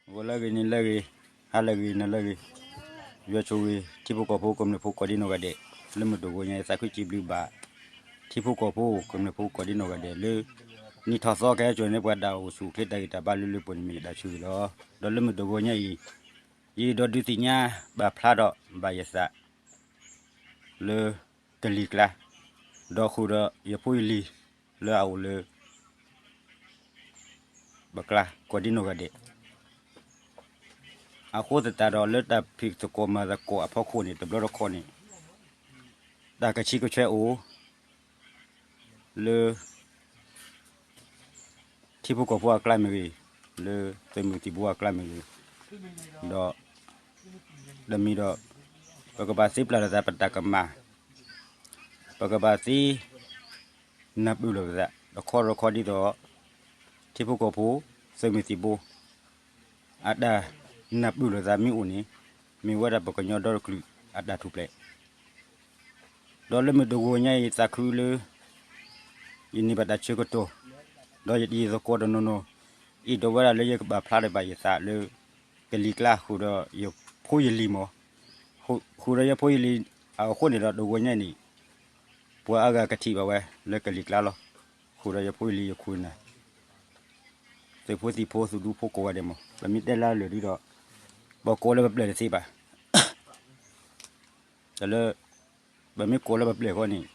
ဂီၤလၢအဂ့ၤ နံၤလၢအဂ့ၤ, ဟါလၢအဂ့ၤ နၤလၢအဂ့ၤ, ယွၤဆိၣ်ဂ့ၤ ထံဖိကီၢ်ဖိကမျၢၢ်ဖိကိးဒံနီၢ်ဂၤဒဲး, လၢမုၢ်တဂီၤညါအံၤ သးခုစံးဘျုးဘၣ် ထံဖိကီၢ်ဖိကမျၢၢ်ဖိကိးဒံနီၢ်ဂၤဒဲးလၢ နံၣ်ထီၣ်သီကဟဲစိာ်န့ၢ်ပှၤဒၣ်အိၣ်ဆူၣ်အိၣ်ချ့တၢ်ဂံၢ်တၢ်ဘါလၢလၢပှဲၤန့ၣ်မ့ၢ်ယတၢ်ဆိၣ်ဂ့ၤလီၤ. ဒီးလၢမုၢ်တဂီၤညါအံၤ ယအဲၣ်ဒိးဒုးသ့ၣ်ညါဘၣ်ဖျါထီၣ်ဘၣ်ယသး လၢကလံၤကျါ, ဒီးဃုာ်ဒီးယဖိယလံၤလၢအအိၣ်လၢ ပကျါကိးဒံနီၢ်ဂၤဒဲး အဃိသတးဒီးလၢတၢ်ဖံးသကိးမၤသကိးအဖီခိၣ်န့ၣ် တဘျီတခီၣ်န့ၣ် တၢ်ကဆံးကဆှဲအိၣ် လၢ ထံဖိကီၢ်ဖိအကျါမ့ၢ်ဂ့ၤ, လၢသုးမုၢ်သံၣ်ဘိအကျါမ့ၢ်ဂ့ၤ, ဒီး တမံၤဒီး ပကဘၣ်သ့ပျၢ်လိာ်သးပတၢ်ကမၣ်, ပကဘၣ်သ့ နၢ်ပၢၢ်လိာ်ပသး တခီတခီဒ်သိး ထံဖိကီၢ်ဖိ သုးမုၢ်သံၣ်ဘိ အတၢ်နၢ်ပၢၢ်လိာ်သးမ့ၢ်အိၣ်န့ၣ် မ့ၢ်ဝဲဒၣ်ပကညီဒီတကလုာ်အတၢ်ထူၣ်ဖျဲး ဒီးလၢမုၢ်တဂီၤညါအံၤသးခုလၢ ယန့ၢ်ဘၣ်တၢ်ဆၢကတီၢ်, ဒီးယတံၤသကိးတနီၤနီၤ အဲၣ်ဒိးဝဲဒၣ်လၢယကဘၣ်ဖျါထီၣ်ဘၣ်ယသးလၢ ကလံၤကျါဃုာ်ဒီးယဖိယလံၤမး, ဃုာ်ဒီးယဖိယလံၤ အဃိန့ၣ်ဒီးတဂီၤညါအံၤန့ၣ် ပှၤအါဂၤကထံၣ်ဘၣ်ဝဲလၢကလံၤကျါလီၤ. ဃုာ်ဒီးယဖိယလံၤယခိၣ်နၢ် သုးဖိသံၣ်ဖိသူၣ်ဒူဖိကိးဂၤဒဲးမး ပမ့ၢ်တဲလၢအလၢာ်ဒ်ဒီး ပကိးလၢပပျဲၢ်တသ့ဘၣ်. တၢ်လၢ ပမ့ၢ်ကိးလၢပပျဲၢ်ဃီန့ၣ်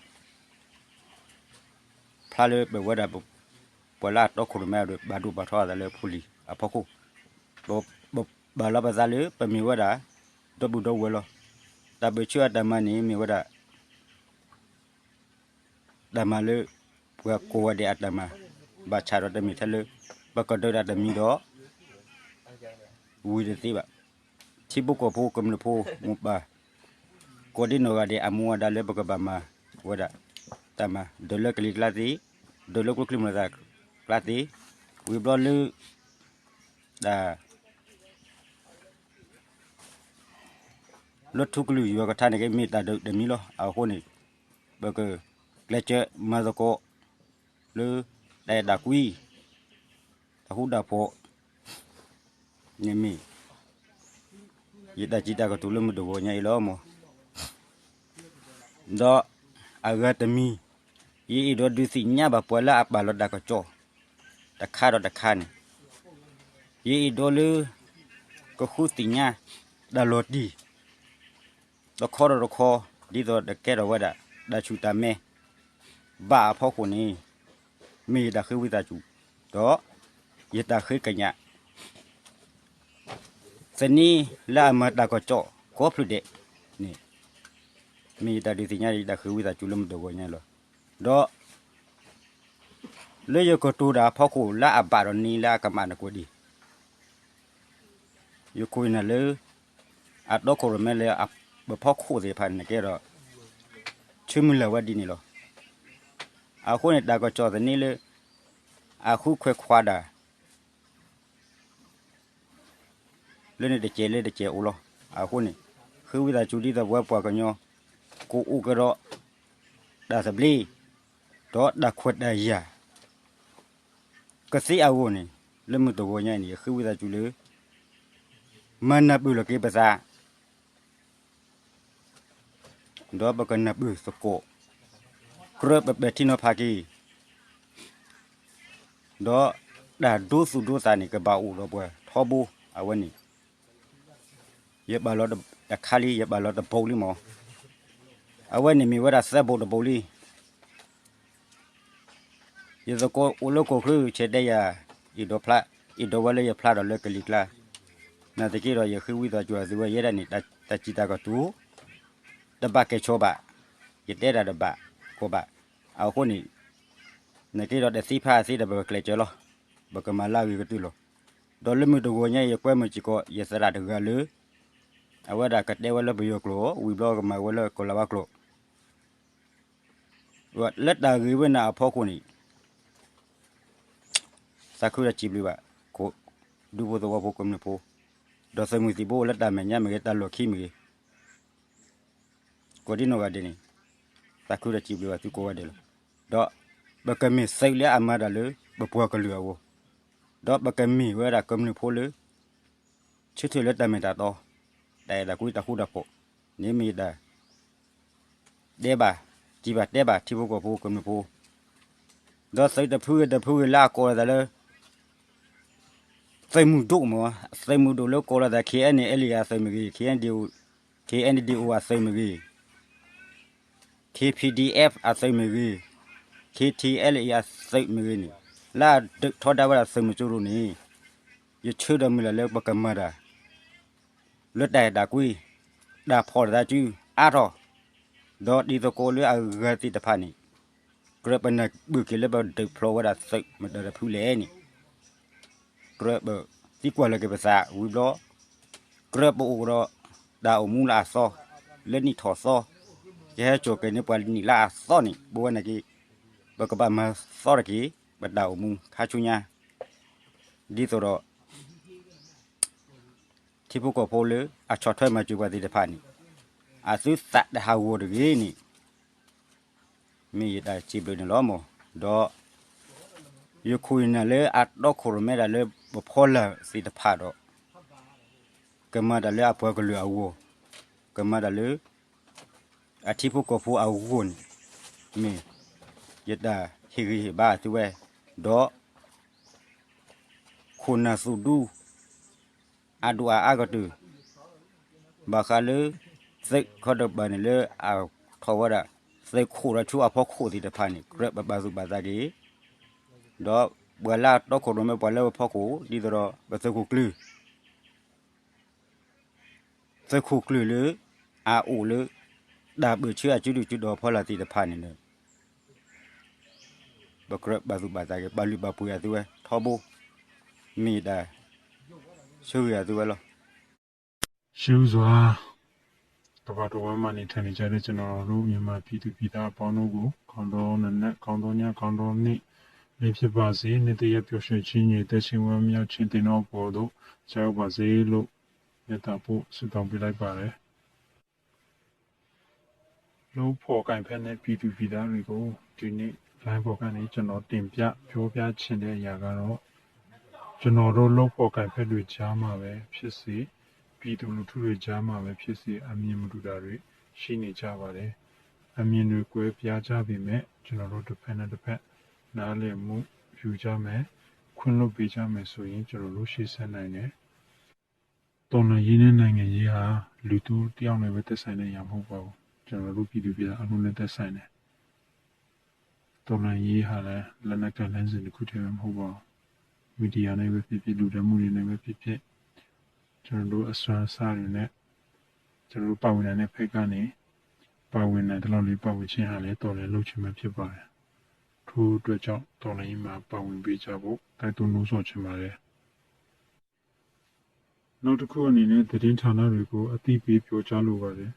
ဖျါလၢပဝဲဒၣ် ပှၤလၢအတီခိၣ်ရိၣ်မဲအဒိး ဘၣ်ဒိဘၣ်ထီအသးလၢဖိလံၤအဖီခိၣ်, ပဘၣ်လီၤပသးလၢပမ့ၢ်ဝဲဒၣ် ဒီပုၢ်ဒီဝဲၢ်လီၤ. တၢ်ဘၣ်ဆၢအတၢ်မၤန့ၣ်မ့ၢ်ဝဲဒၣ် တၢ်မၤလၢ ပှၤကိးဂၤဒဲးအတၢ်မၤ, ဘၣ်ဆၣ်ဒီးတမ့ၢ်ထဲလၢ ပကဒုးတၢ်တမံၤဒီး ဝံၤတသ့ဘၣ်. ထံဖိကီၢ်ဖိကမျၢၢ်ဖိမိၢ်ပၢ် ကိးဒံနီၢ်ဂၤဒဲးအမူအဒါလၢပကဘၣ်မၤဝဲဒၣ် တၢ်မၤ ဒုးလၢကလံၤကျါသ့, ဒုးလၢကျိချံမျိာ်သၣ်ကျါသ့, ဝံၤဘျီလၢ တၢ် လၢထူကလုာ်ယွၤကထါန့ၣ်က့မ့ၢ်တၢ်ဒုးတမံၤလီၤ. အဃိန့ၣ် ပကကျဲးစၢးမၤသကိး လၢတၢ်အဲၣ်တၢ်ကွံ တၢ်ဃူတၢ်ဖိး န့ၣ်မ့ၢ် ယတၢ်စံးတၢ်ကတိၤလၢမုၢ်တဂီၤညါအံၤလီၤမး. ဒီးအဂၤတမံၤ ယအဲၣ်ဒိးဒုးသ့ၣ်ညါဘၣ်ပှၤလၢအပာ်လီၤတၢ်ကစီၣ် တခါဒီးတခါန့ၣ် ယအဲၣ်ဒိးလၢ ကဃုသ့ၣ်ညါ တၢ်လီၤတံၢ် တခီဒီးတခီ ဒ်သိးတကဲထီၣ်ဝဲဒၣ် တၢ်ဆူၣ်တၢ်မဲ ဘၣ်အဖီခိၣ်န့ၣ် မ့ၢ်ယတၢ်ဃ့ဝံသးစူၤ ဒီး ယတၢ်ဃ့ကညး သန့လၢအမၤတၢ်ကစီၣ်ကိးဖျၢၣ်ဒဲးန့ၣ် မ့ၢ်ယတၢ်ဒုးသ့ၣ်ညါ ယတၢ်ဃ့ဝံသးစူၤလၢမုၢ်တဂီၤညါလီၤ. ဒီး လၢယကတိၤတၢ်အဖီခိၣ်လၢအဘၣ်ဒီးန့ၣ်လၢအကမၣ်နကိးဒံး ယခိၣ်ယနၢ်လၢ အတီခိၣ်ရိၣ်မဲလၢအပဖီခိၣ်သ့ၣ်တဖၣ်န့ၣ်ကဲဒီး ဆၢမုၢ်လၢ်ဝဲဒ်န့ၣ်လီၤ. အဃိန့ၣ် တၢ်ကစီၣ်သန့လၢ အဃုခွဲးခွါဒၣ် လၢန့ၣ်တစဲးလၢတစဲးအိၣ်လီၤ. အဃိန့ၣ် ဃ့ဝံသးစူၤဒ်သိးပဝဲပှၤကညီ ကအိၣ်ကဒီး တၢ်သဘျ့ ဒီးတၢ်ခွဲးတၢ်ယာ် ကသ့အဂီၢ်န့ၣ် လၢမုၢ်တဂီၤညါအံၤန့ၣ် ယဃ့ဝံသးစူၤလၢ မၤနၢ်ပၢၢ်လီၤက့ၤပသး ဒီးပကနၢ်ပၢၢ်သကိး ကြၢးပပဲာ်ထံနီၤဖးက့ၤ ဒီးတၢ်ဒိသူၣ်ဒိသးန့ၣ် ကဘၣ်အိၣ်ဒီးပှၤထီဘိ အဝဲန့ၣ် ယဘၣ်လီၤတခါလံ ယဘၣ်လီၤတဘိလံမး အဝဲန့ၣ်မ့ၢ်ဝဲဒၣ်သၢဘိတဘိလံ ယသကိးအိၣ်လၢကီၢ်ချၢဆဲးတဲယၤ အဲၣ်ဒိးဖျါ အဲၣ်ဒိးဝဲလၢယဖျါဒီးလၢကလံၤကျါ နာ်သက့ဒီးယဃ့ဝံသးစူၤအသုဝဲယဲဒၣ်န့ၣ် တၢ်စံးတၢ်ကတိၤ တဘၣ်ကဲၣ်ဆိးဘၣ် ယတဲတၢ်တဘၣ်ကီးဘၣ် အဃိန့ၣ် နာ်သက့ဒီးတသ့ဖးအသ့ဒီးပကကျဲးစၢးလီၤ ပကမၤလၢအဂ့ၤကတၢၢ်လီၤ. ဒီးလၢမုၢ်တဂီၤညါအံၤ ယကွဲမုာ်စ့ၢ်ကီး ယသရၣ်တဂၤလၢ အဝဲဒၣ်ကတဲဝဲလၢပယီၤကျိာ် ဝံၤဘျီကမၤဝဲလၢကီၢ်လၤဝါကျိာ် လၢတၢ်ဂ့ၢ်ဝဲန့ၣ်အဖီခိၣ်န့ၣ် သးခုဒီးစံးဘျုးဘၣ် ဒူဖိသဝီဖိကမျၢၢ်ဖိ ဒီးသုးမုၢ်သံၣ်ဘိလၢတၢ်မဲာ်ညါမ့ၢ်ဂ့ၤ တၢ်လီၢ်ခံမ့ၢ်ဂ့ၤ ကိးဒံနီၢ်ဂၤဒဲးန့ၣ် သးခုဒီးစံးဘျုးဘၣ်သုကိးဂၤဒဲးလီၤ. ဒီးပကမ့ၢ်သုးလၢအမၤတၢ်လၢပပှၤကလုာ်အဂီၢ် ဒီးပကမ့ၢ်ဝဲဒၣ်ကမျၢၢ်ဖိလၢ ဆၢထၢၣ်လၢတၢ်မ့ၢ်တၢ်တီ, တၢ်အဲၣ်တၢ်ကွံတၢ်ဃူတၢ်ဖိး, န့ၣ်မ့ၢ်ယတၢ် တဲဘၣ်, စံးဘၣ်တဲဘၣ်ထံဖိကီၢ်ဖိကမျၢၢ်ဖိ, ဒီးသုးတဖုဂ့ၤတဖုဂ့ၤလၢအကိးလီၤသးလၢ သုးမုၢ်ဒိၣ်မ့ၢ်, သုးမုၢ်ဒိၣ်လၢကိးလီၤသး K N L A အသုးမ့ၢ်ဂ့ၤ, K N D O, K N D O အသုးမ့ၢ်ဂ့ၤ, K P D F အသုးမ့ၢ်ဂ့ၤ, K T L A အသုးမ့ၢ်ဂ့ၤန့ၣ်, လၢအဒုးထီဒါဝဲဒၣ်သုးမုၢ်ကၠိဒိၣ်န့ၣ်, ယဆၢဒီးမုၢ်လၢ်လၢပကမၤတၢ် လၢတၢ်အဲၣ်တၢ်ကွံ, တၢ်ဖီၣ်တၢ်သးစုအါထီၣ်, ဒီးဒ်သိးကိးလၢအဂၤသ့ၣ်တဖၣ်န့ၣ်, ကြၢးပနၢ်ပၢၢ်က့ၤလၢပဒုးဖျိးဝဲဒၣ်သုးမတၤတဖုလဲၣ်န့ၣ်, ကြၢးပသံကွၢ်လီၤက့ၤပသးဝံၤဘျီ, ကြၢးပအိၣ်ဒီးတၢ်အိၣ်မူလၢအသီ, လၢနံၣ်ထီၣ်သီ, ကဟဲစိာ်က့ၤန့ၢ်ပှၤနံၣ်လၢအသီန့ၣ် ဘိဝဲနာ်က့, ပကဘၣ်မၤသီတက့ၢ် ပတၢ်အိၣ်မူခါဆူညါ, ဒ်သိးဒီး ထံဖိကီၢ်ဖိလၢအဆီၣ်ထွဲမၤစၢၤပှၤသ့ၣ်တဖၣ်န့ၣ်, အသုသးတဟးဂီၤတဂ့ၤန့ၣ်, မ့ၢ်ယတၢ်စံးဘျုးန့ၣ်လီၤမၢ်. ဒီး ယခိၣ်ယနၢ်လၢအတီခိၣ်ရိၣ်မဲတၢ်လၢပဖီလာ်သ့ၣ်တဖၣ်ဒီး, ကမၤတၢ်လၢအပှၤကလုာ်အဂီၢ်, ကမၤတၢ်လၢ အထံဖိကီၢ်ဖိအဂီၢ်န့ၣ်, မ့ၢ်ယတၢ်ဟ့ၣ်ဂံၢ်ဟ့ၣ်ဘါအသုဝဲ, ဒီး ခိၣ်နၢ်သူၣ်ဒူ အဒိၣ်အအါကတၢၢ်, ဘၣ်ဃးလၢ သုးခီတဘၣ်န့ၣ်လၢအထီၣ်ဝဲဒၣ် သုးခိၣ်ဒီးဆူအဖီခိၣ်သ့ၣ်တဖၣ်န့ၣ် ကြၢးပဘၣ်သူၣ်ဘၣ်သးက့ၤ, ဒီးပှၤလၢအတီခိၣ်ရိၣ်မဲပှၤလၢပဖီခိၣ် ဒ်သိးဒီးပသုးခိၣ်ကျၢၢ် သုးခိၣ်ကျၢၢ်လၢ အအိၣ်လၢ တၢ်ဘၢၣ်ဆၢအစုဒုၣ်စုတီၤဖီလာ်သ့ၣ်တဖၣ်န့ၣ်လၢ ပကြၢးဘၣ်သူၣ်ဘၣ်သးက့ၤ ပာ်လုၢ်ပာ်ပှ့ၤအသုဝဲထီဘိ, မ့ၢ်ယတၢ်ဆၢဂ့ၤအသုဝဲလီၤ. ရှေးဦးစွာ ကမ္ဘာတစ်ဝန်းမှာ နေထိုင်နေကြတဲ့ ကျွန်တော်တို့ မြန်မာပြည်သူပြည်သားအပေါင်းတို့ကို ကောင်းသောနံနက် ကောင်းသောည ကောင်းသောနေ့ လေးဖြစ်ပါစေ။ နှစ်သစ်ရက်ပျော်ရွှင်ခြင်း၊ ငြိမ်သက်ခြင်း၊ ဝမ်းမြောက်ခြင်း သ့ၣ်နီၣ်အပေါ်သို့ ကျရောက်ပါစေလို့ မေတ္တာပို့ဆုတောင်းပေးလိုက်ပါတယ်။ လုပ်ဖော်ကိုင်ဖက်နဲ့ ပြည်သူပြည်သားတွေကို ဒီနေ့ live ပေါ်ကနေ ကျွန်တော်တင်ပြ ပြောပြချင်တဲ့အရာကတော့ ကျွန်တော်တို့ လုပ်ဖော်ကိုင်ဖက်တွေကြားမှာပဲဖြစ်စေ၊ ပြည်သူလူထုတွေကြားမှာပဲဖြစ်စေ အမြင်မတူတာတွေ ရှိနေကြပါတယ်။ အမြင်တွေကွဲပြားကြပေမဲ့ ကျွန်တော်တို့ တစ်ဖက်နဲ့တစ်ဖက် နားလည်မှုယူကြမယ်၊ ခွင့်လွှတ်ပေးကြမယ်ဆိုရင် ကျွန်တော်တို့ ရှေ့ဆက်နိုင်တယ်။ တော်လှန်ရေးနဲ့ နိုင်ငံရေးဟာ လူထုတစ်ယောက်နဲ့ပဲ သက်ဆိုင်တဲ့အရာ မဟုတ်ပါဘူး။ ကျွန်တော်တို့ ပြည်သူပြည်သားအားလုံးနဲ့ သက်ဆိုင်တယ်။ တော်လှန်ရေးဟာလည်း လက်နက်ကိုင်လမ်းစဉ်တစ်ခုတည်းပဲ မဟုတ်ပါဘူး။ မီဒီယာနဲ့ပဲဖြစ်ဖြစ်၊ လူသတ်မှုတွေနဲ့ပဲဖြစ်ဖြစ်၊ ကျွန်တော်တို့ အစွမ်းအစတွေနဲ့ ကျွန်တော်တို့ ပါဝင်နိုင်တဲ့ဘက်ကနေ ပါဝင်နိုင်သလောက်လေး ပါဝင်ခြင်းဟာလည်း တော်လှန်လုပ်ခြင်းပဲ ဖြစ်ပါတယ်။ ထို့အတွက်ကြောင့် တော်လှန်ရေးမှာ ပါဝင်ပေးကြဖို့ တိုက်တွန်းနှိုးဆော်ချင်ပါတယ်။ နောက်တစ်ခုအနေနဲ့ သတင်းဌာနတွေကို အသိပေးပြောကြားလိုပါတယ်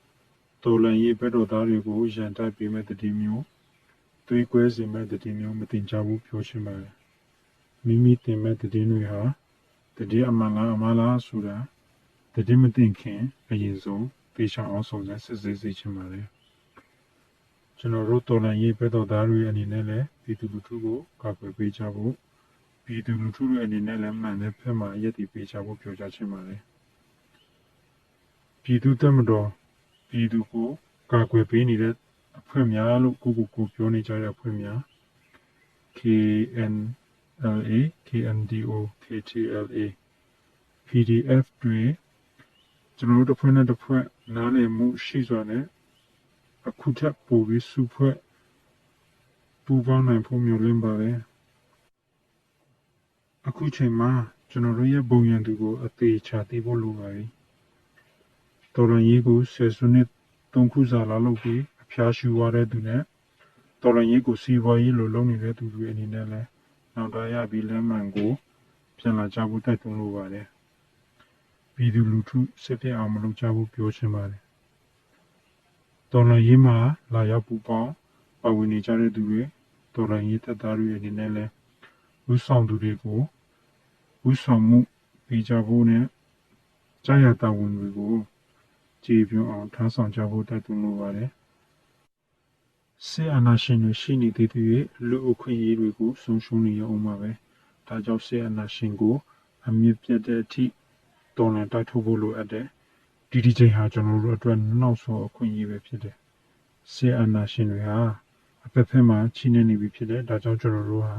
။ တော်လှန်ရေးဘက်တော်သားတွေကို ရန်တိုက်ပေးမဲ့သတင်းမျိုး၊ သွေးကွဲစေမဲ့သတင်းမျိုး မတင်ကြဖို့ ပြောချင်ပါတယ်။ မိမိတင်မဲ့သတင်းတွေဟာ သတင်းအမှန်လား အမှားလားဆိုတာ သတင်းမတင်ခင် အရင်ဆုံး သေချာအောင် စုံစမ်းစစ်ဆေးစေချင်ပါတယ်။ ကျွန်တော်တို့ တော်လှန်ရေးဘက်တော်သားတွေအနေနဲ့လည်း ပြည်သူလူထုကို ကာကွယ်ပေးကြဖို့၊ ပြည်သူလူထုတွေအနေနဲ့လည်း မှန်တဲ့ဘက်မှာ ရပ်တည်ပေးကြဖို့ ပြောကြားချင်ပါတယ်။ ပြည်သူ့တပ်မတော် ပြည်သူကို ကာကွယ်ပေးနေတဲ့အဖွဲ့များလို့ ကိုယ့်ကိုယ်ကိုယ်ပြောနေကြတဲ့အဖွဲ့များ K N L A, K N D O, K T L A, P D F တွေ ကျွန်တော်တို့တစ်ဖွဲ့နဲ့တစ်ဖွဲ့ နားလည်မှုရှိစွာနဲ့ အခုထက်ပိုပြီးစုဖွဲ့ ပူးပေါင်းနိုင်ဖို့ မျှော်လင့်ပါတယ်။ အခုချိန်မှာ ကျွန်တော်တို့ရဲ့ ဘုံရန်သူကို အသေအချာသိဖို့လိုပါပြီ။ တော်လှန်ရေးကို ဆယ်စုနှစ် သုံးခုစာလောက်လုပ်ပြီး အဖျားရှူသွားတဲ့သူနဲ့ တော်လှန်ရေးကို စီးပွားရေးလိုလုပ်နေတဲ့သူတွေအနေနဲ့လည်း နောင်တရပြီး လမ်းမှန်ကို ပြန်လာကြဖို့ တိုက်တွန်းလိုပါတယ်။ ပြည်သူလူထု စိတ်ပျက်အောင် မလုပ်ကြဖို့ ပြောချင်ပါတယ်။ တော်လှန်ရေးမှာ လာရောက်ပူးပေါင်း ပါဝင်နေကြတဲ့သူတွေ တော်လှန်ရေးတပ်သားတွေအနေနဲ့လည်း ဦးဆောင်သူတွေကို ဦးဆောင်မှုပေးကြဖို့နဲ့ ကျရာတာဝန်တွေကို ကျေပွန်အောင် ထမ်းဆောင်ကြဖို့ တိုက်တွန်းလိုပါတယ်။ စစ်အာဏာရှင်တွေ ရှိနေသေးသရွေ့ လူ့အခွင့်အရေးတွေကို ဆုံးရှုံးနေရဦးမှာပဲ။ ဒါကြောင့် စစ်အာဏာရှင်ကို အမြစ်ပြတ်တဲ့အထိ တော်လှန်တိုက်ထုတ်ဖို့လိုအပ်တယ်။ ဒီတစ်ကြိမ်ဟာ ကျွန်တော်တို့အတွက် နောက်ဆုံးအခွင့်အရေးပဲဖြစ်တယ်။ စစ်အာဏာရှင်တွေဟာ အဘက်ဘက်မှာ ရှိနေနေပြီဖြစ်တယ်။ ဒါကြောင့် ကျွန်တော်တို့ဟာ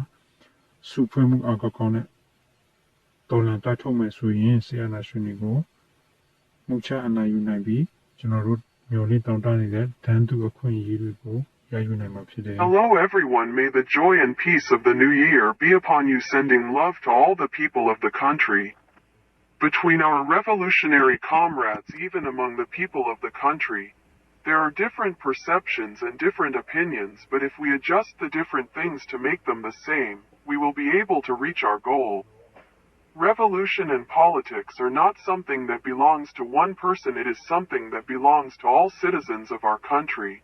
စုဖွဲ့မှုအားကောင်းကောင်းနဲ့ တော်လှန်တိုက်ထုတ်မယ်ဆိုရင် စစ်အာဏာရှင်တွေကို နှုတ်ချအာဏာယူနိုင်ပြီး ကျွန်တော်တို့မျှော်လင့်တောင်းတနေတဲ့ တန်းတူအခွင့်အရေးတွေကို ရယူနိုင်မှာဖြစ်တယ်။ Hello everyone, may the joy and peace of the new year be upon you, sending love to all the people of the country. Between our revolutionary comrades, even among the people of the country, there are different perceptions and different opinions, but if we adjust the different things to make them the same, we will be able to reach our goal. Revolution and politics are not something that belongs to one person, it is something that belongs to all citizens of our country.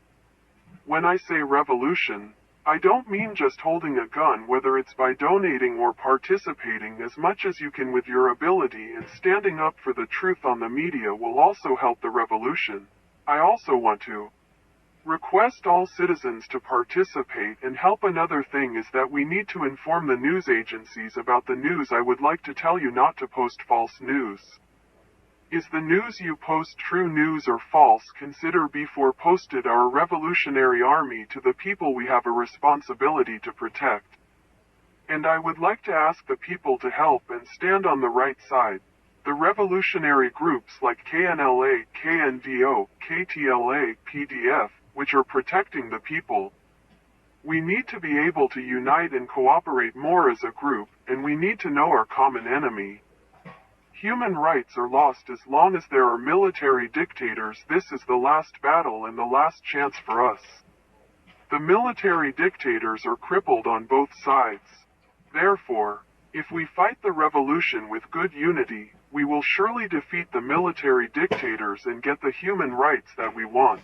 When I say revolution, I don't mean just holding a gun, whether it's by donating or participating as much as you can with your ability and standing up for the truth on the media will also help the revolution. I also want to request all citizens to participate and help. Another thing is that we need to inform the news agencies about the news. I would like to tell you not to post false news. Is the news you post true news or false? Consider before posted. Our revolutionary army to the people we have a responsibility to protect. And I would like to ask the people to help and stand on the right side. The revolutionary groups like K N L A, K N D O, K T L A, P D F, which are protecting the people. We need to be able to unite and cooperate more as a group, and we need to know our common enemy. Human rights are lost as long as there are military dictators. This is the last battle and the last chance for us. The military dictators are crippled on both sides. Therefore, if we fight the revolution with good unity, we will surely defeat the military dictators and get the human rights that we want.